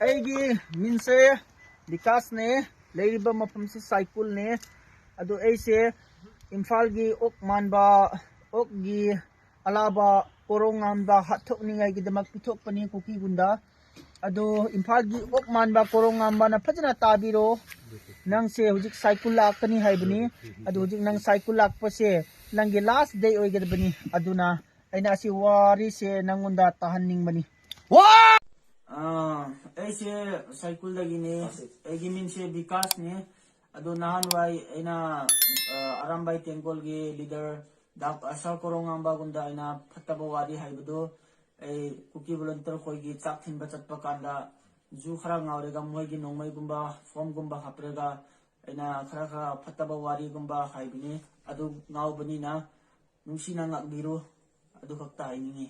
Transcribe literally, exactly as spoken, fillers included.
ꯑꯩꯒꯤ ꯃꯤꯡꯁꯦ ꯕꯤꯀꯥꯁꯅꯦ꯫ ꯂꯩꯔꯤꯕ ꯃꯐꯝꯁꯤ ꯁꯥꯏꯀꯨꯜꯅꯦ꯫ ꯑꯗꯣ ꯑꯩꯁꯦ ꯏꯝꯐꯥꯜꯒꯤ ꯑꯣꯛ ꯃꯥꯟꯕ, ꯑꯣꯛꯒꯤ ꯑꯂꯥꯕ ꯀꯣꯔꯣꯡ ꯉꯥꯝꯕ ꯍꯥꯠꯊꯣꯛꯅꯤꯡꯉꯥꯏꯒꯤꯗꯃꯛ ꯄꯤꯊꯣꯛꯄꯅꯤ ꯀꯨꯀꯤꯒꯨꯟꯗ꯫ ꯑꯗꯣ ꯏꯝꯐꯥꯜꯒꯤ ꯑꯣꯛ ꯃꯥꯟꯕ ꯀꯣꯔꯣꯡ ꯉꯥꯝꯕꯅ ꯐꯖꯅ ꯇꯥꯕꯤꯔꯣ꯫ ꯅꯪꯁꯦ ꯍꯧꯖꯤꯛ ꯁꯥꯏꯀꯨꯜ ꯂꯥꯛꯀꯅꯤ ꯍꯥꯏꯕꯅꯤ꯫ ꯑꯗꯣ ꯍꯧꯖꯤꯛ ꯅꯪ ꯁꯥꯏꯀꯨꯜ ꯂꯥꯛꯄꯁꯦ ꯅꯪꯒꯤ ꯂꯥꯁ ꯗꯦ ꯑꯣꯏꯒꯗꯕꯅꯤ꯫ ꯑꯗꯨꯅ ꯑꯩꯅ ꯑꯁꯤ ꯋꯥꯔꯤꯁꯦ ꯅꯪꯉꯣꯟꯗ ꯇꯥꯍꯟꯅꯤꯡꯕꯅꯤ꯫ ꯑꯥ, ꯑꯩꯁꯦ ꯁꯥꯏꯀꯨꯜꯗꯒꯤꯅꯦ꯫ ꯑꯩꯒꯤ ꯃꯤꯡꯁꯦ ꯕꯤꯀꯥꯁꯅꯦ꯫ ꯑꯗꯣ ꯅꯍꯥꯟꯋꯥꯏ ꯑꯩꯅ, ꯑꯥ, ꯑꯔꯥꯝꯕꯥꯏ ꯇꯦꯡꯒꯣꯜꯒꯤ ꯂꯤꯗꯔ ꯗꯥꯛ ꯑꯁꯥ ꯀꯣꯔꯣꯉꯥꯝꯕꯒꯨꯝꯗ ꯑꯩꯅ ꯐꯠꯇꯕ ꯋꯥꯔꯤ ꯍꯥꯏꯕꯗꯨ, ꯑꯩ ꯀꯨꯀꯤ ꯚꯣꯂꯨꯟꯇꯤꯌꯔ ꯈꯣꯏꯒꯤ ꯆꯥꯛ ꯊꯤꯟꯕ ꯆꯠꯄ ꯀꯥꯟꯗ ꯖꯨ ꯈꯔ ꯉꯥꯎꯔꯒ ꯃꯣꯏꯒꯤ ꯅꯣꯡꯃꯩꯒꯨꯝꯕ, ꯐꯣꯝꯒꯨꯝꯕ ꯍꯥꯞꯄꯔꯒ ꯑꯩꯅ ꯈꯔ ꯈꯔ ꯐꯠꯇꯕ ꯋꯥꯔꯤꯒꯨꯝꯕ ꯍꯥꯏꯕꯅꯤ꯫ ꯑꯗꯨ ꯉꯥꯎꯕꯅꯤꯅ ꯅꯨꯡꯁꯤꯅ ꯉꯥꯛꯄꯤꯔꯨ꯫ ꯑꯗꯨ ꯈꯛꯇ ꯍꯥꯏꯅꯤꯡꯉꯤ꯫